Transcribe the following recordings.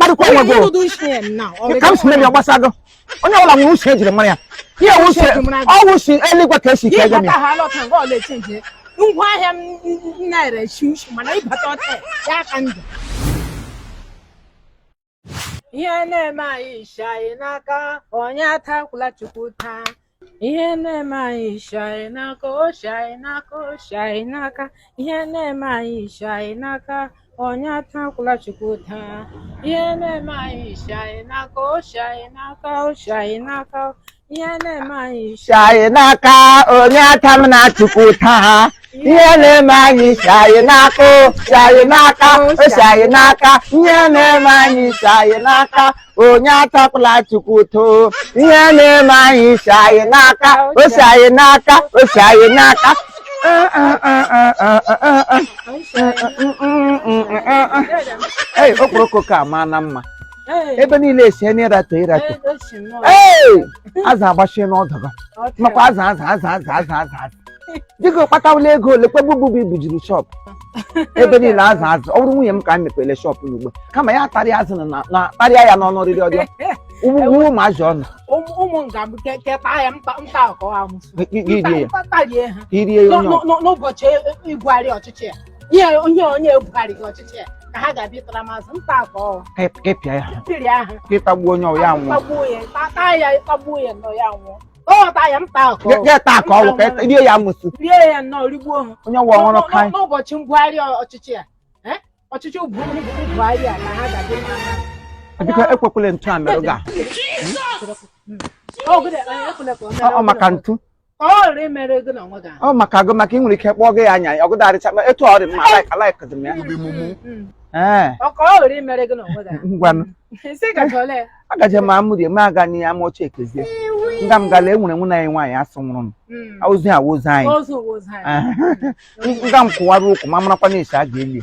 Na-akarịkwa onwe gị o. Ịnụdụ ushi ya na Ka m si mebi ọgbasago. Onye ọbụla nwere uche ejiri mara ya. Ihe wụ uche, ọ wụ uche eluigwe ka esi kee Gị gị bata ha alọta nga ọla echenji ngwa ahịa m na-ere shi ushi, mana ịbata ọta ya aka ndụ. Ihe na-eme anyị ishi anyị n'aka, onye atakwula Chukwu taa. Ihe na-eme anyị ishi anyị n'aka, oshi anyị n'aka, oshi anyị n'aka. Ihe na-eme anyị ishi anyị n'aka, onye atakwula Chukwu taa. Ihe na-eme anyị ishi anyị n'aka, oshi anyị n'aka, oshi anyị n'aka. Ihe na-eme anyị ishi Si anyị n'aka, onye ata m na Chukwu taa. Ihe na-eme anyị si anyị n'aka, si anyị n'aka, o si anyị n'aka. Ihe na-eme anyị si anyị n'aka, onye atakwala Chukwu too. Ihe na-eme anyị si anyị n'aka, o si anyị n'aka, o si anyị n'aka. Oshi anyị. Ei, okporoko ka ama na mma. Ebe niile esi n'ịratọ ịratọ. Oshi nnọọ. Ee, azụ agbachie n'ọdụ gị. Makwa azụ, azụ, azụ, azụ, azụ, azụ, azụ. Dịka kpatawula ego ole kwe gbugbu ibujiri shop ebe niile, azụ, azụ. Ọ bụrụ nwunye m ka m mepere shop n'ugbo, kama ya tarịa azụ na tarịa ya n'ọnụ riri ọrịọ ugbu ụmụ azụ ọnụ. Ụmụ nga m keta ya mta mta ọkọ amụsụ. Gị rie ya. Tarie ha. Irie ya onye ọkụ. N'ụbọchị ibugharị ọchịchị ya, ihe onye onye ebugharịghị ọchịchị ya ka ha ga-abịa ịtara m azụ nta akọ. Ka ịpịa ya. Pịrị aha. Ka ịtagbuo onye ọ ya nwụọ. Tagbuo ya, taa ya, tagbuo ya nnọọ, ya nwụọ. Ọ taa ya nta akọ. Gị taa ka ọwụ ka rie ya amụsụ. Rie ya nnọọ, rigbuo ha. Onye ọwụ ọhụrụ ka anyị. N'ụbọchị mbugharị ọchịchị ya, ọchịchị Buhari a ka ha ga-abịa ịtara m azụ. Biko, ekwekwele ntu a merụ gị a. Ọ gụde, ekwela ka o mere. Ọ maka ntu. Ka ọ ghara imere gị na onwe gị ahụ. Ọ maka gị, maka ị nwere ike kpọọ gị ya anya ọgụda arịcha ma etu ọ dị mma like like dị m ya. Ee. Ọ ka ọ ghara imere gị na onwe gị ahụ. Ngwanụ. Sị gacha ole? Agaje m amụrie m aga n'ihe ama oche ekezie nga m gala enwere nwunye anyị nwaanyị asụ nwụrụ m. Ozu a ozu anyị. Ozu ozu anyị. Nga m kụwara ụkwụ ma marakwa na esi a ga-eli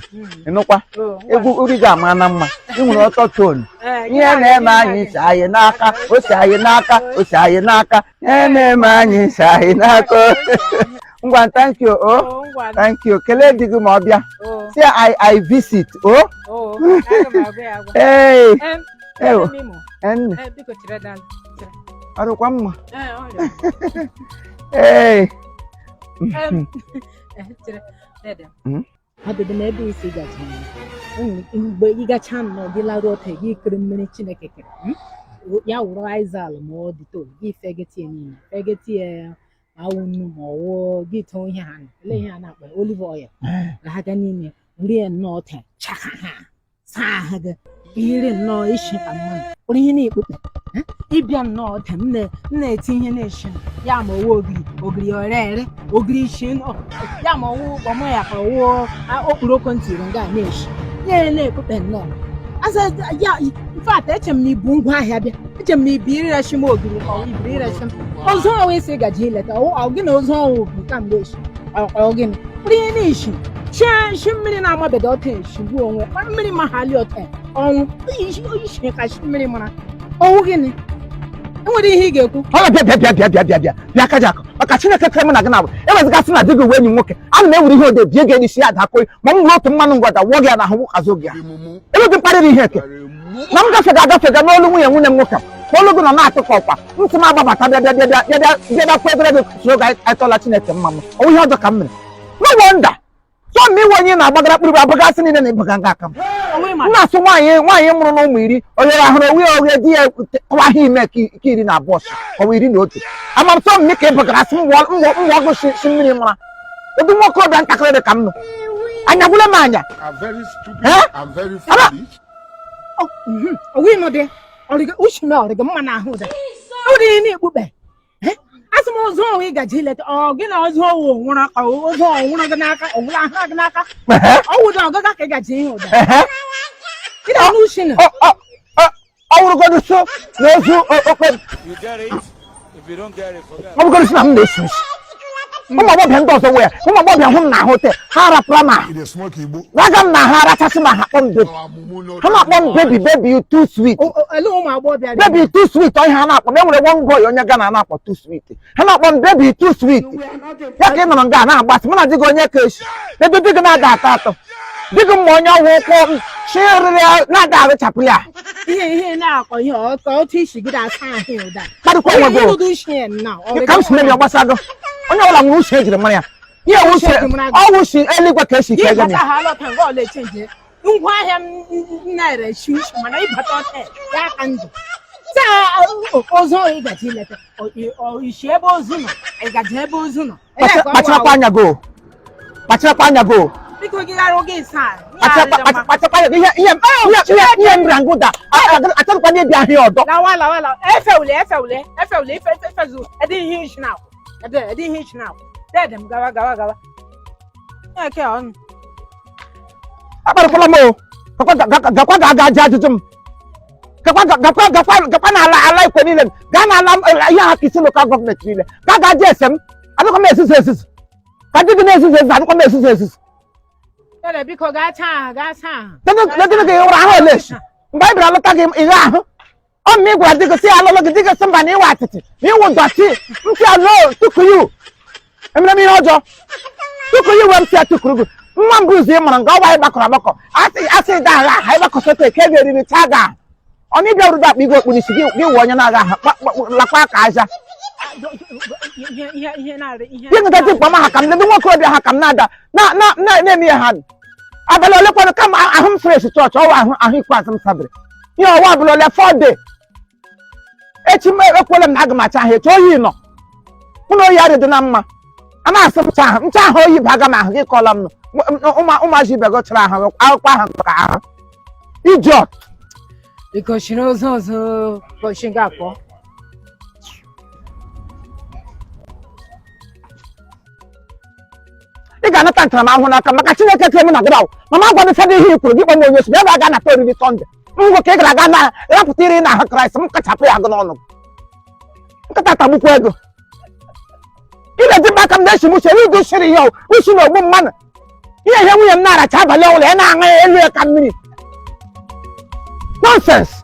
ịnụkwa. Oh, ngwa. Egwu uri ga-ama na mma, ị nwere ọtọ tonu. Ee, gị Ihe na-aga, na-eme gị anyị na-aga. si anyị n'aka, o si anyị n'aka, o si anyị n'aka. Ihe na-eme anyị si anyị n'aka. Ngwa, thank you o. Oh, ngwa. Thank you. Kelee di gị ma ọ bịa. Oh, si I visit o. Oh, aga m agwa ya agwa. Ee. Ewo. Mimo, Enne. Biko chere daalụ. Chere. Ọrụkwa mma. Ee, ọ dị. Ee. Chere. Dede. Mm? Ọ dị n'ebe isi gacha mgbe ị gacha nnọọ, gị laruo ote gị kiri mmiri Chineke kere, Ya wụrụ Izal ma ọ dị tol gị fegetie niile, fegetie ma awụ nnu ma ọ wụọ gị too ihe ha na ele ihe a na-akpọ olive oil ga ha ga n'ime wuri ya nnọọ te chaka ha saa ahụ gị iri nnọọ isi ka mmanụ kpụrụ ihe na-ekpukpe. Ịbịa nnọọ te m na-eti ihe na-eshi m, ya ma owu ogiri, ogiri ore ere, ogiri isi ya ma ọwụ kpọmọ ya ka ọwụ okporoko ntiri nga na-eshi ya na-ekpukpe nnọọ. Asa ya, in fact, eche m na ibu ngwa ahịa bịa, eche m na ibu ireshi m ogiri ka ọ iburu ireshi m ozu ọwụ isi gaji ileta ọ gị na ozu ọwụ bụ kamgbe eshi ọ gịnị kpụrụ ihe na-eshi shi mmiri na-amabedo ọta eshigbu onwe mmiri ma hali ọta ọnwụ isi ka shi mmiri mara ọwụ gịnị. Enwere ihe ị ga-ekwu? Ọ bịa, bịa, bịa, bịa, bịa, bịa, bịa, bịa. Kaja akụ maka Chineke kere mụ na gị na abụ ewezigasị na di gị wee enyi m nwoke ana m ewere ihe ode bie gị n'isi ya dakoi ma m were otu mmanụ ngwada wụọ gị ya n'ahụ wụkazụ gị ya ebe gị mkparịrị ihe eke na m gafega agafega n'olu nwunye m nwoke ka olu gị nọ na-atụ ka ọkwa ntị m agbabata bịa, bịa, bịa, bịa, bịa, bịa, bịa kwedere gị soro gị atọla Chineke mma m. Ọ ihe ọjọọ ka m mere? No wonder so m iwe onye na-agbagara kpụrụ abụgasị niile na ịbaga nga aka m. Onwe ma M na-asụ nwaanyị mụrụ na ụmụ 10 oghere ahụrụ onwe ya oghe di ya kọwa ha ime ka 12 ọwa 11 ama m sọ m ka ị bagara sị m wụọ gị shi mmiri mara ụdị nwoke ọbịa ntakịrị dị ka m nọ anya gwụla m anya. I'm very stupid. Eh? I'm very Ara! foolish. Onwe nọ dị ọrịga uche m ọrịga mma n'ahụ ụda ọ dị ihe na-ekpukpe. Asị m ozu ọnwụ ị gaji ileta ọ gị na ozu ọnwụ nwụrụ ka ozu ọnwụ nwụrụ gị n'aka, ọ nwụrụ ahụ gị n'aka ọwụ ụda ọgaga ka ị gaji ihe ụda ị na-anụ uche na Ọ wụrụgodu so na ozu okpe. You get it? If you don't get it, forget. Ọ bụgodu so na m na-esi isi ụmụ agbọbịa ndị ọzọ nwe ya, ụmụ agbọbịa hụ m n'ahụ te ha arapụla m ahụ. You dey smoke igbo. Gwaga m na ha arachasị m ahụ akpọ m baby. Ha na-akpọ m "Baby, baby, you too sweet." Ele ụmụ agbọghọbịa dị "Baby, you too sweet." Ọ ihe ha na-akpọ m. E nwere one boy onye Ghana na-akpọ "too sweet". Ha na-akpọ m "Baby, you too sweet." Ya ka ị nọrọ nga na-agbasị mụ na di gị onye ka esi ebe di gị na-ada atọ atọ di gị mma onye ọwụ ụkwụ m chịrịrị ya na-ada arịchapụ ya. Ihe ihe na-akọ ihe ọ ka otu isi gị asa ahụ ụda. Kparịkwa onwe gị o. Ịnụdụ isi ya nnọọ, ọ Ka m si memi ọgbasa gị, onye ọbụla nwere uche ejiri mara ya. Ihe wụ uche Uche ejiri mara gị. ọ wụ uche eluigwe ka esi Gị kee gị bata ya. ha alọta nga ọla echenji ngwa ahịa m na-ere shi ushi, mana ịbata ọta ya ka njọ taa. Ozu ị gaji ileta isi ebe ozu nọ, ị gaji ebe ozu nọ. Kpacharakwa anya gị o, kpacharakwa anya gị o. Biko, gị gara oge ịsa. Kpacharakwa anya gị. Ihe ihe ihe ihe m rangụ da achọrọkwa n'ịbịa ahịa ọdọ. Lawa, lawa, lawa, efewule, efewule, efewule, ife efezu ede ihe ishi na ede ede ihe ishi na dede m. Gawa, gawa, gawa eke ọnụ. Akparịkwala m o. Gakwa ga aga ajụ ajụjụ m. Gakwa, gakwa, gakwa, gakwa n'ala ala ikwe niile, gaa n'ala ihe ha ka isi local government niile, gaa ga jụ ese m. Adịkwa m ezuzu ezuzu ka di gị na-ezuzu ezuzu. Adịkwa m ezuzu ezuzu. Dede, biko, gaa taa ahụ, gaa taa ahụ. Ledịrị gị ụra ahụ ole mgbe anyị bịara lụta gị ịgha ahụ ọ mma. Ị gwara di gị sị ya alụlụ gị, di gị sị mba, na ịwa atịtị na ịwụ dọtị. Ntị ya no tukuyu, emere m ihe ọjọọ tukuyu wee m sị ya tukuru gị. Nwa mbụ ụzọ ị mụrụ nga ọwa anyị gbakọrọ agbakọ, asị asị da agha aha ịgbakọsọta eke gị eriri chaa gị ahụ ọ na ịbịa ruru akpa igwe okpuru isi gị, gị wụ onye na-agha aha lakwa ka aja. Ihe ihe ihe na-arị ihe. Gị nweta mkpa m ha ka m ndị nwokorobịa ha ka m na-ada na-eme ihe ha abalị ole kwanụ kama ahụ m fresh chọọchị ọwa ahụ ahụ ikpeazụ m sabere ihe ọwa abalị ole 4 day echi m ekwela m na aga m acha ahụ echi. Oyi nọ mụ na oyi adịdị na mma. A na-asị m cha ahụ ncha ahụ oyi bụ aga m ahụ gị kọla m nụ. Ụmụazị ibe gị chara ahụ akwụkwọ ahụ ka ahụ idiot. Biko, shiri ozu ozu kọchi ga akpọ. Ị ga-anata ntaramahụhụ n'aka maka Chineke kere m na gị ahụ. Mama gwa m fedị ihe i kwuru gị kpọ m onye osi ebe a ga-anata oriri Sunday ngwụ ka ị gara aga na rapụta iri na ahụ Kraịst m kachapụ ya gị n'ọnụ. Nkịta tagbukwa ego ị na-eji maka m na-esi m uche udu siri ihe usi na ogbu mmadụ. Ihe ihe nwunye m na-aracha abalị ọbụla ya na-aṅụ ya elu ya ka mmiri. Nonsense.